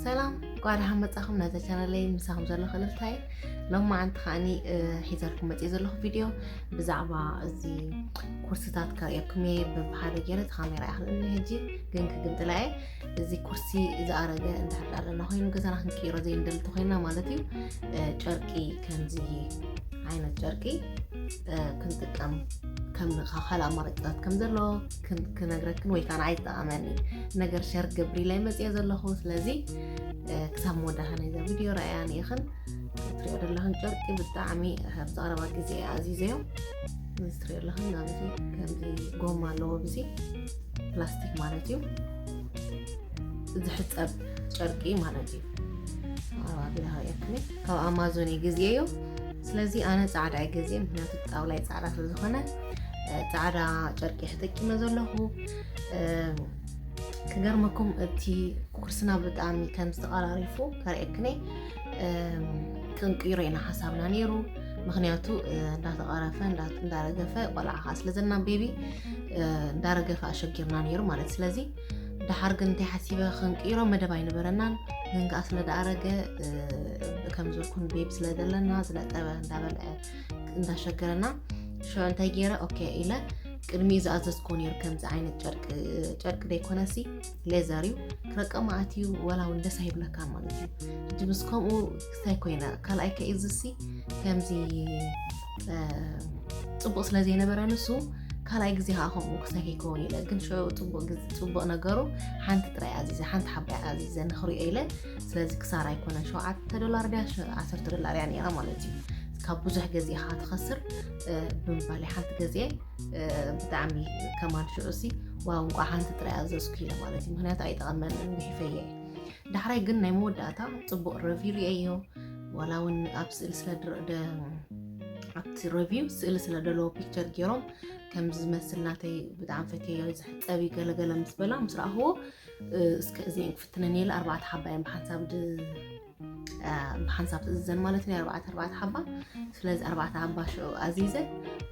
ሰላም፣ እንኳዕ ደሓን መጻኹም ናይዛ ቻነለይ። ምሳኹም ዘለኹ እልልታይ። ሎማዓንቲ ከዓኒ፣ እ፣ ሒዘልኩም መጽየ ዘለኹ ቪድዮ ብዛዕባ እዚ ኩርስታት ከርእየኩም እየ። ብብሓደ ገይረ እቲ ካሜራ ኣይኽእልን ሕጂ፣ ግን ክግምጥላ እየ። እዚ ኩርሲ ዝኣረገ እንድሕር ኣለና ኮይኑ፣ ገዛና ክንቅይሮ ዘይንደሊ እንተኾይንና ማለት እዩ፣ እ፣ ጨርቂ ከምዚ ዓይነት ጨርቂ፣ እ፣ ክንጥቀም ከም፣ ካልእ ኣማራጭታት ከም ዘሎ ክን-፣ ክነግረክን ወይ ከዓ ንዓይ ዝጠቐመኒ ነገር ሸር ክገብር ኢለ መፅየ ዘለኹ። ስለዚ፣ እ፣ ክሳብ መወዳእታ ናይዛ ቪድዮ ረኣያ ንኢኽን። እትሪኦ ዘለኽን ጨርቂ ብጣዕሚ ኣብዚ ቀረባ ግዜ ኣዚዘዮ። እዚ ትሪኦ ዘለኽን ኣብዚ ከምዚ ጎማ ኣለዎ፣ ብዚ ፕላስቲክ ማለት እዩ። ዝሕጸብ ጨርቂ ማለት እዩ። ኣብ ኣቢላ ከርእየክኒ ካብ ኣማዞን እየ ገዝኤዮ። ስለዚ ኣነ ጻዕዳ እየ ገዝኤ፣ ምክንያቱ ጣውላይ ጻዕዳ ስለ ዝኾነ፣ እ፣ ጻዕዳ ጨርቂ እየ ተጠቂመ ዘለኹ። እ፣ ክገርመኩም እቲ ኩርስና ብጣዕሚ ከም ዝተቐራሪፉ ከርእየክኒ፣ እ፣ ክንቅይሮ ኢና ሓሳብና ነይሩ። ምክንያቱ፣ እ፣ እንዳተቐረፈ፣ እንዳ-፣ እንዳረገፈ ቆልዓ ከዓ ስለ ዘለና ቤቢ፣ እ፣ እንዳረገፈ ኣሸጊርና ነይሩ ማለት። ስለዚ ደሓር ግን እንታይ ሓሲበ ክንቅይሮ መደብ ኣይነበረናን። ግን ከዓ ስለ ደኣረገ፣ እ፣ ከም ዝበልኩን ቤቢ ስለ ዘለና ዝነጠበ እንዳበልዐ እንዳሸገረና ሽዑ እንታይ ገይረ፣ ኦኬ ኢለ ቅድሚኡ ዝኣዘዝክዎ ነይሩ ከምዚ ዓይነት ጨርቂ፣ ጨርቂ ደይኮነሲ ሌዘር እዩ። ክረቀማ ኣትዩ ወላ እውን ደስ ኣይብለካን ማለት እዩ። ሕጂ ምስ ከምኡ ክስታይ ኮይነ፣ ካልኣይ ከ እዚሲ ከምዚ፣ እ፣ ጽቡቕ ስለ ዘይነበረ ንሱ፣ ካልኣይ ግዜ ከዓ ከምኡ ክስታይ ከይከውን ኢለ። ግን ሽዑ ጽቡቕ ግዜ፣ ጽቡቕ ነገሩ ሓንቲ ጥራይ ኣዚዘ፣ ሓንቲ ሓባይ ኣዚዘ ንኽሪኦ ኢለ። ስለዚ ክሳራ ኣይኮነን፣ ሸውዓተ ዶላር ድያ፣ ሸ-፣ ዓሰርተ ዶላር እያ ነይራ ማለት እዩ። ካብ ብዙሕ ገዚእኻ ትኸስር፣ እ፣ ብምባል ሓንቲ ገዚኤ፣ እ፣ ብጣዕሚ ከማን ሽዑሲ፣ ዋው፣ እንቋዕ ሓንቲ ጥራይ ኣዘዝኩ ኢለ ማለት እዩ። ምክንያቱ ኣይጠቐመንን፣ ጉሒፈየ እየ። ዳሕራይ ግን ናይ መወዳእታ ጽቡቕ ረቪው ርእየዮ። ዋላ እውን ኣብ ስእሊ ስለ ድረ-፣ ደ-፣ ኣብቲ ረቪው ስእሊ ስለ ደለዎ ፒክቸር ገይሮም ከምዚ ዝመስል ናተይ ብጣዕሚ ፈትየዮ፣ ዝሕጸብ እዩ ገለገለ ምስ በላ ምስ ረኣኽዎ፣ እ፣ እስከ እዚአን ክፍትነን ኢለ ኣርባዕተ ሓባ እየን ብሓንሳብ ድ-፣ እ፣ ብሓንሳብ ትእዝዘን ማለት እዩ፣ ኣርባዕተ፣ ኣርባዕተ ሓባ። ስለዚ ኣርባዕተ ሓባ ሽዑ ኣዚዘ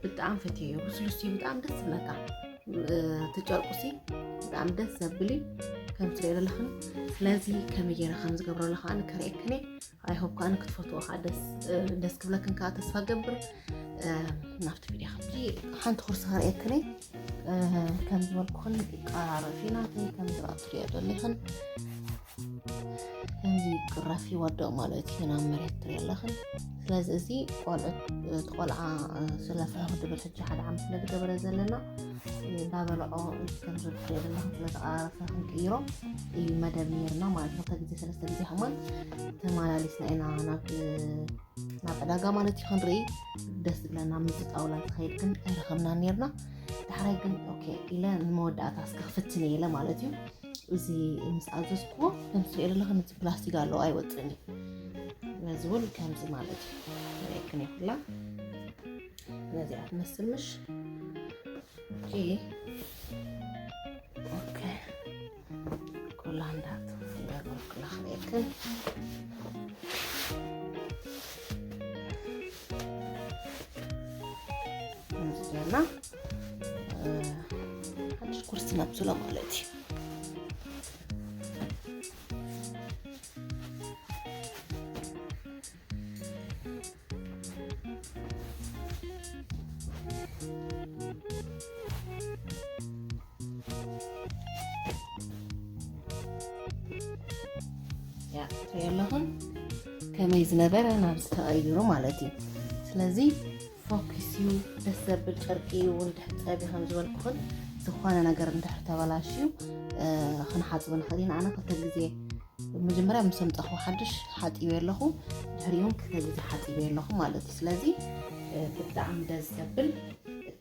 ብጣዕሚ ፈትየዮ። ልስሉስ እዩ፣ ብጣዕሚ ደስ ዝብለካ። እ፣ እቲ ጨርቁሲ ብጣዕሚ ደስ ዘብል እዩ፣ ከም ትሪኦ ዘለኽን። ስለዚ ከመይ ገይረ ከም ዝገብረሉ ከዓ ከርእየክን እየ። ኣይ ሆፕ ከዓ ክትፈትዎ ከዓ ደስ፣ እ፣ ደስ ክብለክን ከዓ ተስፋ ገብር። እ፣ ናብቲ ቪድዮ ከብጂ ሓንቲ ኩርሲ ከርእየክን እየ። እ፣ ከም ዝበልኩኽን ይቀራረፍ እዩ ናተይ፣ ከም ዝረኣ ትሪኦ ዘለኽን። ከምዚ ቅራፍ ይወድቕ ማለት እዩ ናብ መሬት ትሪኦ ኣለኽን። ስለዚ እዚ ቆልዑት፣ እቲ ቆልዓ፣ እ፣ ስለ ፍሕኽ ድብል ሕጂ ሓደ ዓመት ስለ ዝገበረ ዘለና፣ እ፣ እንዳበልዖ ከም ዘሎ ትሪኦ ዘለኽን ስለ ተቐራረፈ ክንቅይሮ እዩ መደብ ነይርና ማለት ነው። ክልተ ግዜ ሰለስተ ግዜ ከማን ተመላሊስና ኢና ናብ፣ እ፣ ናብ ዕዳጋ ማለት እዩ ክንርኢ ደስ ዝብለና። ምስዚ ጣውላ ዝኸይድ ግን ኣይረኸብናን ነይርና። ዳሕራይ ግን ኦኬ ኢለ ንመወዳእታ እስከ ክፍትን እየ ኢለ ማለት እዩ። እዚ ምስ ኣዘዝኩዎ ከም ትሪኦ ዘለኽን እዚ ፕላስቲክ ኣለዎ ኣይወፅእን እዩ። ነዚ እውን ከምዚ ማለት እዩ። ሬክን ይኹላ ነዚኣ ትመስል ምሽ። ኦኬ። ኦኬ። ኩላ እንዳት ገበርኩላ ክርእየክን። ከምዚ ጌርና፣ እ፣ ሓድሽ ኩርሲ ነብስሎ ማለት እዩ። ያ፣ ትሪኦ ኣለኹም ከመይ ዝነበረ ናብዚ ተቐይሩ ማለት እዩ። ስለዚ ፎኪስ እዩ፣ ደስ ዘብል ጨርቂ እዩ፣ እውን ድሕጸቢ ከም ዝበልኩኽን ዝኾነ ነገር እንድሕር ተበላሽዩ፣ እ፣ ክንሓጽቦ ንኽእል ኢና። ኣነ ክልተ ግዜ መጀመርያ ምስ ኣምጻኹ ሓድሽ ሓጺበ ኣለኹ፣ ድሕሪኡ እውን ክልተ ግዜ ሓጺበ ኣለኹ ማለት እዩ። ስለዚ፣ እ፣ ብጣዕሚ ደስ ዘብል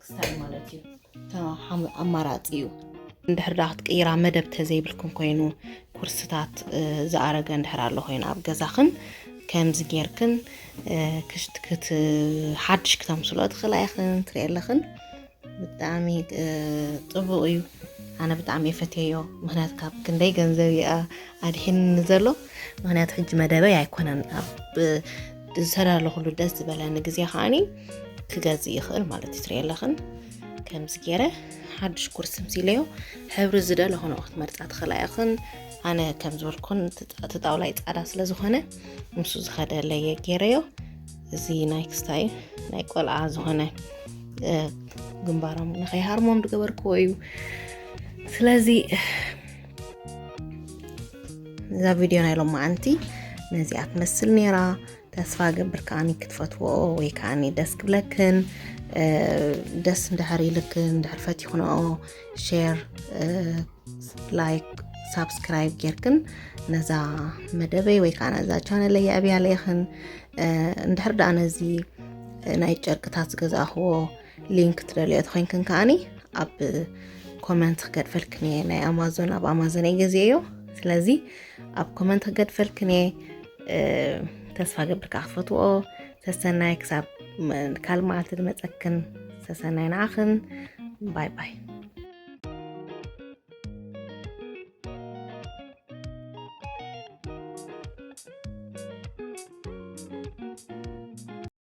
ክስታይ ማለት እዩ። ተማሓም-፣ ኣማራጺ እዩ። እንድሕር ደኣ ክትቅይራ መደብ ተዘይብልክን ኮይኑ፣ ኩርስታት፣ እ፣ ዝኣረገ እንድሕር ኣሎ ኮይኑ ኣብ ገዛኽን፣ ከምዚ ጌርክን፣ እ፣ ክሽት-፣ ክት-፣ ሓድሽ ክተምስሎ ትኽእላ ኢኽን፣ ትሪኦ ኣለኽን። ብጣዕሚ፣ እ፣ ጽቡቕ እዩ። ኣነ ብጣዕሚ እየ ፈትየዮ። ምኽንያቱ ካብ ክንደይ ገንዘብ እዩ ኣድሒንኒ ዘሎ። ምኽንያቱ ሕጂ መደበይ ኣይኮነን። ኣብ፣ እ፣ ዝተዳለኹሉ ደስ ዝበለኒ ግዜ ከዓኒ ክገዝእ ይኽእል ማለት እዩ። ትሪኦ ኣለኽን። ከምዚ ገይረ ሓድሽ ኩርሲ ምሲለዮ። ሕብሪ ዝደለኹ ንኦ ክትመርጻ ትኽእላ ኢኽን። ኣነ ከም ዝበልኩን እቲ ጣውላይ ፃዕዳ ስለ ዝኾነ፣ ምስ ዝኸደ ለየ ገይረዮ። እዚ ናይ ክስታይ ናይ ቆልዓ ዝኾነ ግንባሮም ንኸይሃርሞም ዝገበርክዎ እዩ። ስለዚ እዛ ቪድዮ ናይ ሎማዓንቲ ነዚኣ ትመስል ነይራ። ተስፋ ገብር ከዓኒ ክትፈትዎ ወይ ከዓኒ ደስ ክብለክን፣ ደስ እንድሕር ኢልክን፣ እንድሕር ፈቲኽንኦ፣ ሼር፣ ላይክ፣ ሳብስክራይብ ጌርክን ነዛ መደበይ ወይ ከዓ ነዛ ቻነለይ የዕብያ ለይኽን። እንድሕር ደኣ ነዚ ናይ ጨርቅታት ዝገዛእኽዎ ሊንክ ትደልዮ ተኾይንክን ከዓኒ ኣብ ኮመንት ክገድፈልክን እየ። ናይ ኣማዞን ኣብ ኣማዞን እየ ገዚኤዮ። ስለዚ ኣብ ኮመንት ክገድፈልክን እየ። ተስፋ ገብር ከዓ ክትፈትዎ። ሰሰናይ ክሳብ ካልእ መዓልቲ ዝመፀክን። ሰሰናይ ንዓኽን። ባይ ባይ።